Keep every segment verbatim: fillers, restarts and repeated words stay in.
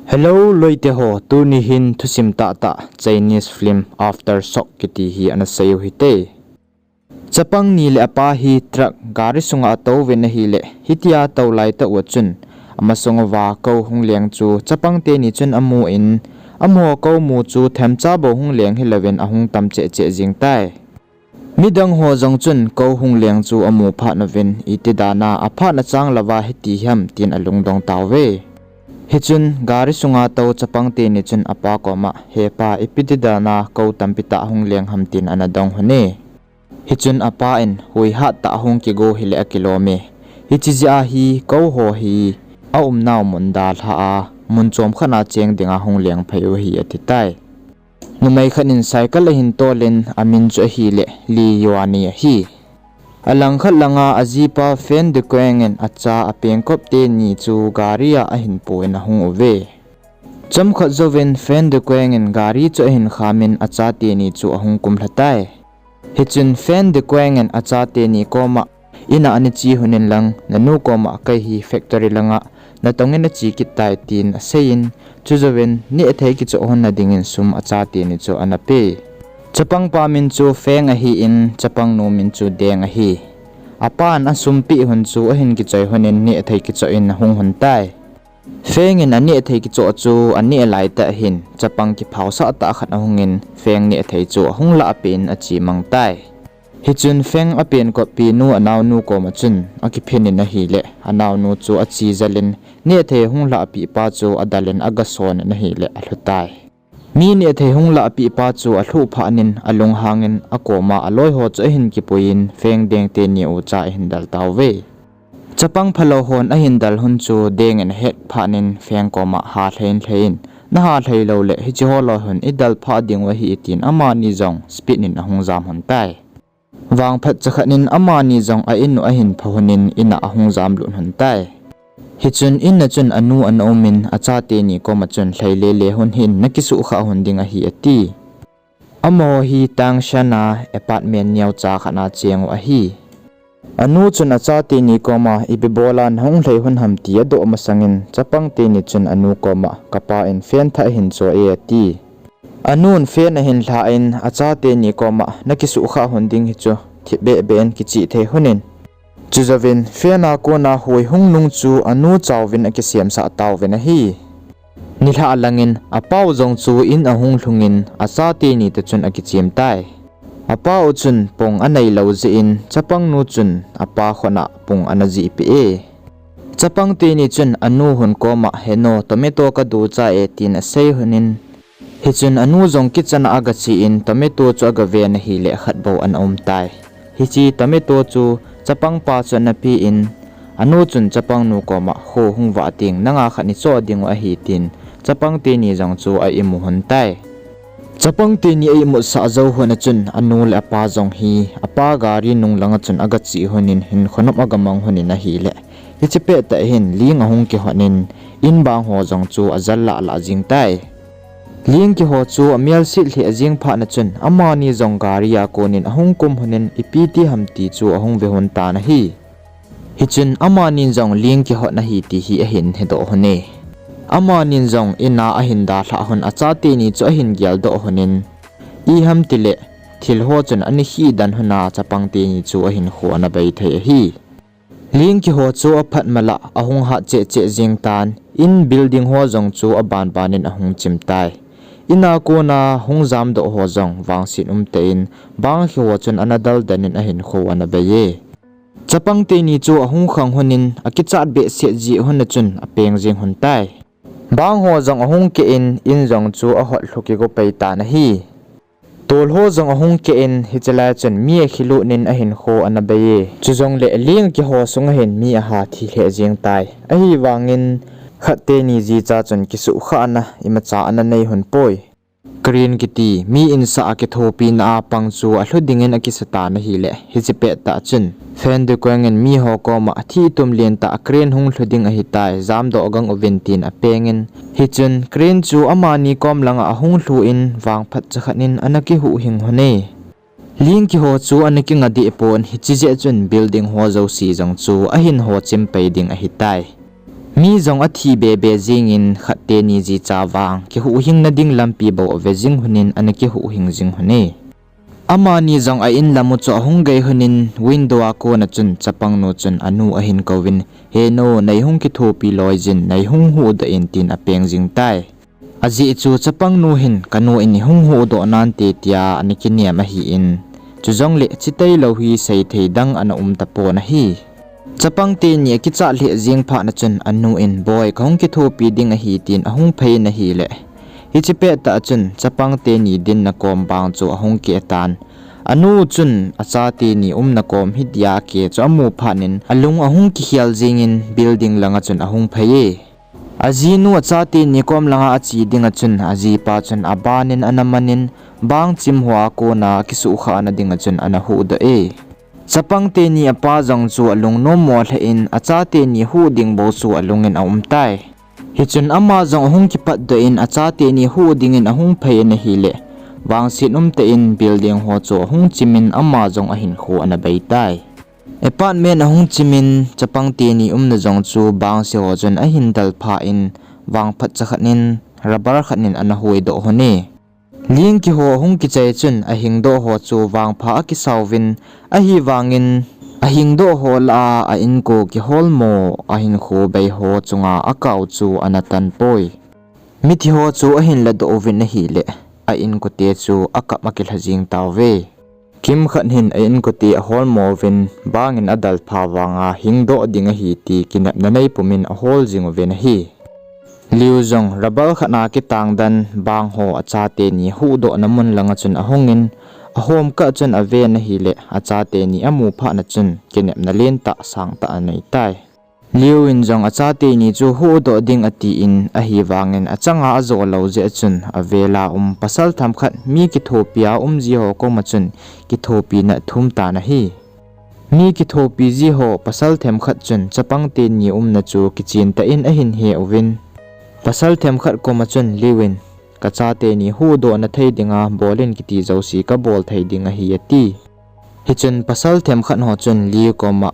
Hello loite ho, tuni hin thusim tahtah Chinese film Aftershock kiti hi ana sei u hite. Chapang ni le apa hi truck gari sunga atouvin ahile, hitia atoulai tah uva chun, amasang uva kou hung leng chu chapang teni chun amun, amaho kou mu chu themcha bou hung leng hilouvin ahung tam cheh cheh jing tai. Midang ho jong chun kou hung leng chu amu phat uvin, iti dana aphat na chang louva hiti ham tin alungdong tauve. Hichun gari sunga tou chapang teni chun apa koma, "He pa, ipi ti dana kou tampi tah hung leng ham?" tin ana dong u hite. Hichun apa in, "Hui hat tah hung kigo hile akilom e. Hiche jeh a hi kou ho hi aumnau mun dalha a, mun chom khat a cheng dinga hung leng phei u ahi," ati tai. Numei khat in cycle ahin tolin, amin chu ahile Li Yuani ahi. Alangkhat langa ajipa Fan Dekuang in acha apengkop teni chu gari a ahin pui in ahung uve. Chomkhat jouvin Fan Dekuang in gari chu ahin khamin acha teni chu ahung kumlha tai. Hichun Fan Dekuang in acha teni koma, "Ina ana che hon in lang, nanu koma kei hi factory langa natongin nache kit tai," tin aseiyin, chujouvin nehthei kichoh hon na dingin sum acha teni chu ana pe. Chapang pa min chu Feng ahin, chapang nu min chu Deng ahi. Apan asum peh hon chu ahin kichoi hon in nehthei kichoh in ahung hon tai. Feng in anehthei kichoh chu aneh laitah hin, chapang kiphaosah tah khat ahungin, Feng nehthei chu ahung lahpeh in ache mang tai. Hichun Feng apengkop pi nu anaonu koma chun akiphin in ahile, anaonu chu ache jel in, nehthei hung lahpeh pa chu adal in agason in ahile alhu tai. Mi nehthei hung lahpeh pa chu alhuh phat in alunghang in akoma aloi ho chu ahin kipui in Feng Deng teni ucha ahin del tauve. Chapang phalou hon ahin del hon chu Deng in ahet phat in Feng koma, "Ha lhei in lhei in, naha lhei loule hiche ho loi hon idel pha ding u ahi," tin amani jong speed in ahung jam hon tai. Vangphat chakhat in amani jong a in u ahin pha hon in in a ahung jam lut hon tai. Hichun in a chun anu ana um in acha teni koma chun, "Lhai lele hon hih in, nakisuhkhah hon ding ahi," ati. Amaho hi Tangshan a apartment neocha khat a cheng u ahi. Anu chun acha teni koma, "Ipi bola nahung lhai hon ham?" ti adoh masang in, chapang teni chun anu koma, "Kapa in fan thah ahin cho e," ati. Anun fan ahin lha in acha teni koma, "Nakisuhkhah hon ding hichu thipbeh beh in kichih thei hon in." Chujouvin fan a kona hui hung nung chu anu chauvin akisem sah tauvin ahi. Nilhah lang in apau jong chu in ahung lhung in acha teni toh chun akichem tai. Apau chun pung anei lou jeh in chapang nu chun apa khut a pung ana jih peh e. Chapang teni chun anu hon koma, "Henu, tomato kadu cha e," tin asei hon in, hichun anu jong kitchen a agache in tomato chu agaven ahile khat bou ana um tai. Hiche tomato chu chapang pa chu ana pe in, anu chun chapang nu koma, "Kho hung vah teng nanga khat ichoh ding u ahi," tin chapang teni jong chu a imu hon tai. Chapang teni a imut sah jou hon a chun anu le apa jong hi apa gari nung langa chun agache hon in hinkho nom agamang hon in ahile, hiche pettah hin ling ahung kihot in in bang ho jong chu ajal lah lah jing tai. Ling kiho chu amel set lheh jing phat a chun amani jong gari a kon in ahung kum hon in ipi ti ham ti chu ahung ve hon tan ahi. Hichun amanin jong ling kihot na ahi ti hi ahin hedoh hon e. Amanin jong in a ahin dalhah hon acha teni chu ahin geldoh hon in, iham tile thil ho chun ana khih den hon a chapang teni chu ahinkho ana bei thei ahi. Ling kiho chu aphat malah ahung hat cheh cheh jing tan in building ho jong chu aban ban in ahung chim tai. In a kon a hung jamdoh ho jong vangset umtah in bang kiho chun ana dal den in ahinkho ana bei e. Chapang teni chu ahung khang hon in akichat behseh jeh hon a chun apeng jing hon tai. Bang ho jong ahung keh in in jong chu ahot lhu kigo pei tan ahi. Tol ho jong ahung keh in hiche lai a chun mi akhilut in ahinkho ana bei e. Chujongle ling kiho sung a hin mi aha thi lheh jing tai. Ahivangin khat teni jicha chun kisuhkhahna imacha ana nei hon poi. Crane kiti mi insah a kithopina a pang chu alhu ding in akisa tan ahile, hiche pettah chun Fan Dekuang in mi ho koma athih tum lentah crane hung lhu ding ahitai, jamdoh gang uvin tin apeng in, hichun crane chu amani kom langa ahung lhu in vangphat chakhat in ana kihuhhing hon e. Ling kiho chu ana kinga deh pon, hiche jeh chun building ho jouse jong chu ahin ho chim pei ding ahitai. Mi jong athi bebe jingin khat teni jicha vang kihuhhing nading lampi bou ave jing lhonin ana kihuhhing jing lhone. Amani jong a in lamu chu ahung gei lhonin window a kona chun chapangnu chun anu ahin kouvin, "He nu, nei hung kithopi loijin, nei hung huhdoh in," tin apeng jing tai. Ajeh chu chapangnu hin, "Kanu in ihung huhdoh nante," tia ana kinem ahin. Chujongle chitailou hi seithei dang ana um tapon ahi. Chapang teni akichat lheh jeng phat na chun anu in, "Boi, kahung kithopi ding ahi," tin ahung phei in ahile, hiche pettah chun chapang teni dinna kom bang chu ahung keh tan. Anu chun acha teni umna kom hitia akeh chu amu phat in alung ahung kikhel jengin building langa chun ahung phei e. Ajinu acha teni kom langa ache dinga chun ajipa chun abanin ana manin bang chim hoa kona akisuhkhah na dinga chun ana huhdoh e. Chapang teni apa jong chu alungnom mo lheh in acha teni huh ding bou chu alungin aum tai. Hichun ama jong ahung kipatdoh in acha teni huh dingin ahung phei in ahile, vangset umtah in building ho chu ahung chimin ama jong ahinkho ana bei tai. Apartment ahung chimin chapang teni umna jong chu bangse ho chun ahin dalpha in vangphatcha khat in rubber khat in ana huhdoh lhone. Lingki ho ahung kichai chun ahingdoh ho chu vangpha akisauvin, ahivangin ahingdoh ho lah a a inko kiholmo ahinkho bei ho chunga akao chu ana tan poi. Mithi ho chu ahin ladoh uvin ahile, a inkote chu akap akilha jeng tauve. Kimkhat hin a inkote aholmo uvin, bangin adalpha vanga hingdoh ding ahi ti kinepna neipumin ahol jing uvin ahi. Liu jong rubber khat a kitangdan bang ho acha teni huhdohna mun langa chun ahungin, ahomkah chun aven ahile, acha teni amu phat na chun kinepna lentah sangtah anei tai. Liu in jong acha teni chu huhdoh ding atin, ahivangin achanga ajo lou jeh chun avela um pasal themkhat mi kithopia um ji ho koma chun kithopina athum tan ahi. Mi kithopi ji ho pasal themkhat chun chapang teni umna chu kichen tah in ahin he uvin, pasal themkhat koma chun Liu in, "Kacha teni huhdoh na thei dinga bol in kiti jouse kabol thei ding ahi," ati. Hichun pasal themkhat ho chun Liu koma,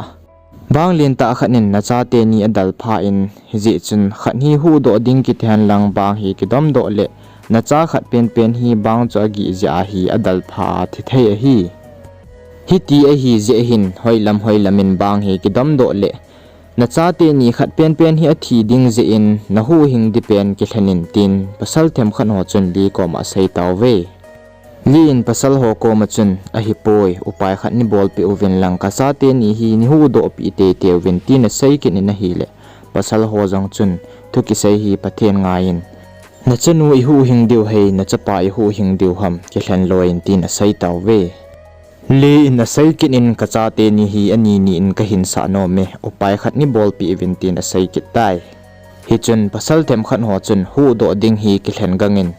"Bang lentah khat in nacha teni adalpha in, hijeh chun khat hi huhdoh ding kiti henlang bang hi kidomdoh le nacha khat penpen hi bang chu agih jeh a hi adalpha a thi thei ahi. Hiti ahijeh hin hoilam hoilam in bang hi kidomdoh le nacha teni khat penpen hi athi ding jeh in nahuhhing ding pen kilhen in," tin pasal themkhat ho chun Li koma asei tauve. Li in pasal ho koma chun, "Ahipoi, upai khat neibolpeh uvin lang, kacha teni hi neihuhdoh peh teitei uvin," tin asei kit in ahile, pasal ho jong chun, "Thu kisei hi Pathen ngai in, nachanu ihuhhing diu ham, nachapa ihuhhing diu ham, kilhen loi in," tin asei tauve. Li in asei kit in, "Kacha teni hi ani ni in kahinsah nom e, upai khat neibolpeh uvin," tin asei kit tai. Hichun pasal themkhat ho chun huhdoh ding hi kilhen gang in,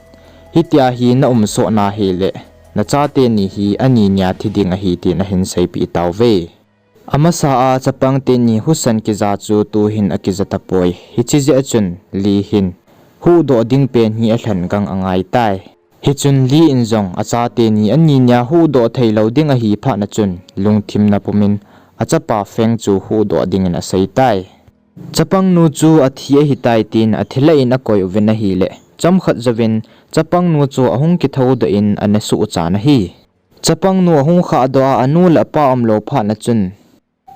"Hitia hi naumsoh na hile, nacha teni hi ani nia thi ding ahi," tin ahin seipeh tauve. Amasa a chapang teni husan kija chu tuhin akija tapoi. Hiche jeh a chun Li hin huhdoh ding pen hi alhen gang angai tai. Hichun Li in jong acha teni ani nia huhdoh theilou ding ahi phat na chun lungthim na pumin achapa Feng chu huhdoh dingin asei tai. Chapangnu chu athi ahitai tin athilai in akoi uvin ahile, chomkhat jouvin chapangnu chu ahung kithoudoh in ana suhchan ahi. Chapangnu ahung khahdoh a anu le apa umlou phat na chun,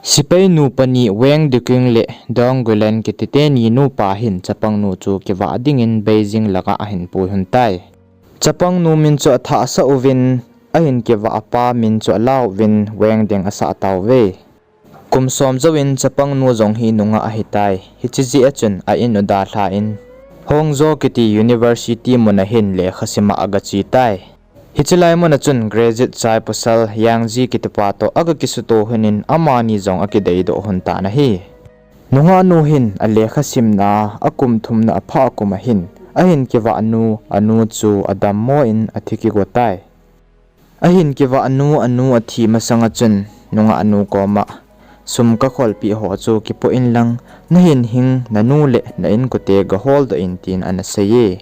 sepainu pani Wang Deqing le Dong Guilin kiti teni nupa hin chapangnu chu kivah dingin Beijing langa ahin pui lhon tai. Chapangnu min chu athahsah uvin, ahin kivah apa min chu alah uvin Wang Ding asah tauve. Kum som jouvin chapangnu jong hi nungah ahitai. Hiche jeh a chun a in u dalha in, Hangzhou kiti University mun a hin lekha sima agache tai. Hiche lai mun a chun graduate chai pasal Yang Ji kitipa toh aga kisuto lhon in amani jong akideidoh lhon tan ahi. Nungahnu hin alekha simna akum thumna aphah kum a hin, ahin kivah nu, anu chu adammo in athi kigo tai. Ahin kivah nu, anu athi masang a chun, nungahnu koma, sum kakholpeh ho chu kipoh inlang, nahin hing, nanu le na inkote gaholdoh in tin ana seiye.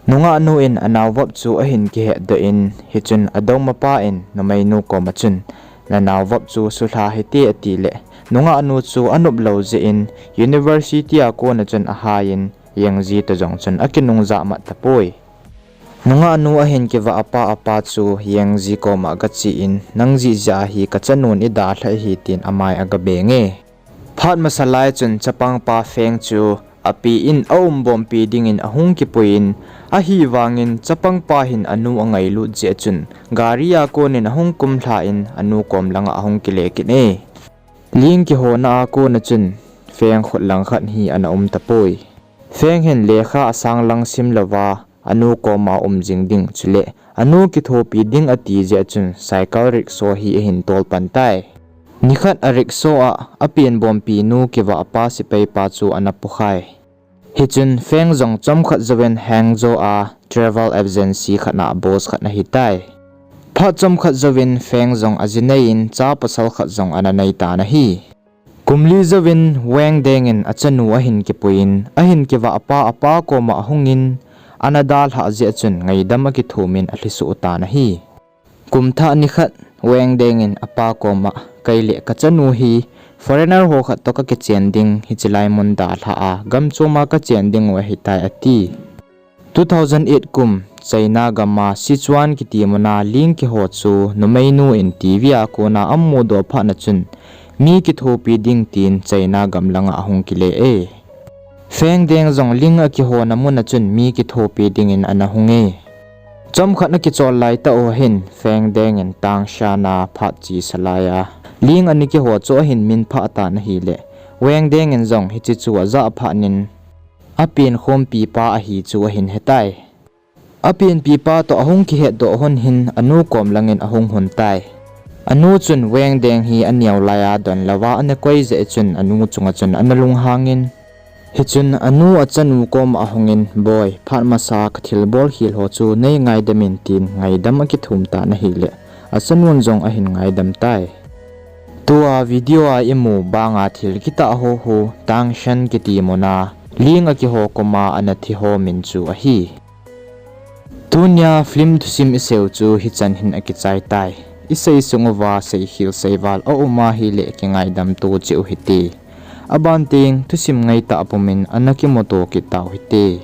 Nungahnu in anaovop chu ahin kihetdoh in, hichun adoumapa in numeinu koma chun, nanaovop chu sulha hite atile, nungah nu chu anop lou jeh in university a kona chun ahai in Yangzi toh jong chun akinungjah mat tapoi. Nungah nu ahin kivah apa apa chu Yangzi koma gache in, nang jeh jeh a hi kachanun idalhah ahi tin amai agabeng e. Phat masa lai chun chapangpa Feng chu api in aumbompi dingin ahung kipui in, ahivangin chapangpa hin anu angailut jeh chun gari a konin ahung kumlha in anu kom langa ahung kile kit e. Ling kihona a kona chun Feng khut langkhat hi ana um tapoi. Feng hin lekha asang lang sim louva anu koma um jing ding chuleh anu kithopi ding ati jeh chun cycle rickshaw hi ahin tol pan tai. Nikhat a rickshaw a apenbompi nu kivah pa sepai pa chu ana pokhai. Hichun Feng jong chomkhat jouvin Hangzhou a travel agency khat na boss khat ahitai. Phat chomkhat jouvin Feng jong aji nei in cha pasal khat jong ana nei tan ahi. Kum li jouvin Wang Deng in achanu ahin kipui in, ahin kivah apa apa koma ahungin, ana dalhah jeh chun ngaidam akithum in alhisoh tan ahi. Kum thah nikhat Wang Deng in apa koma, kei le kachanu hi foreigner ho khat toh kakichen ding, hiche lai mun dalhah a gam choma kachen ding u ahitai ati. Two thousand eight kum China gam a Sichuan kiti muna Ling kiho chu numeinu in TV a kona amudoh phat na chun mi kithopi ding tin China gam langa ahung kile e. Feng Deng jong Ling akihona mun a chun mi kithopi dingin ana hung e. Chomkhat ana kichol lai tah u hin Feng Deng in Tangshan a phat chesa lai a Ling ana kiho chu ahin minphah tan ahileh, Wang Deng in jong hiche chu ajah phat in apenkhompi pa ahi chu ahin hetai. Apenpi pa toh ahung kihetdoh hun hin anu kom langin ahung hun tai. Anu chun Wang Deng hi aneo lai a donlouva ana koi jeh chun anu chunga chun ana lunghangin, hichun anu achanu koma ahungin, Boi, phat masa kathilbol khel ho chu nei ngaidam in tin ngaidam akithum tan ahileh, achanun jong ahin ngaidam tai. Tua video a imu banga thil kitah ho hu Tangshan kiti muna Ling akiho koma ana thiho min chu ahi. Tunia film thusim iseiu chu hichan hin akichai tai. Isei sung uva seikhel seival aum ahileh kingaidam to cheh u hite. Aban teng thusim ngaitah pumin ana kimuto kit tau hite.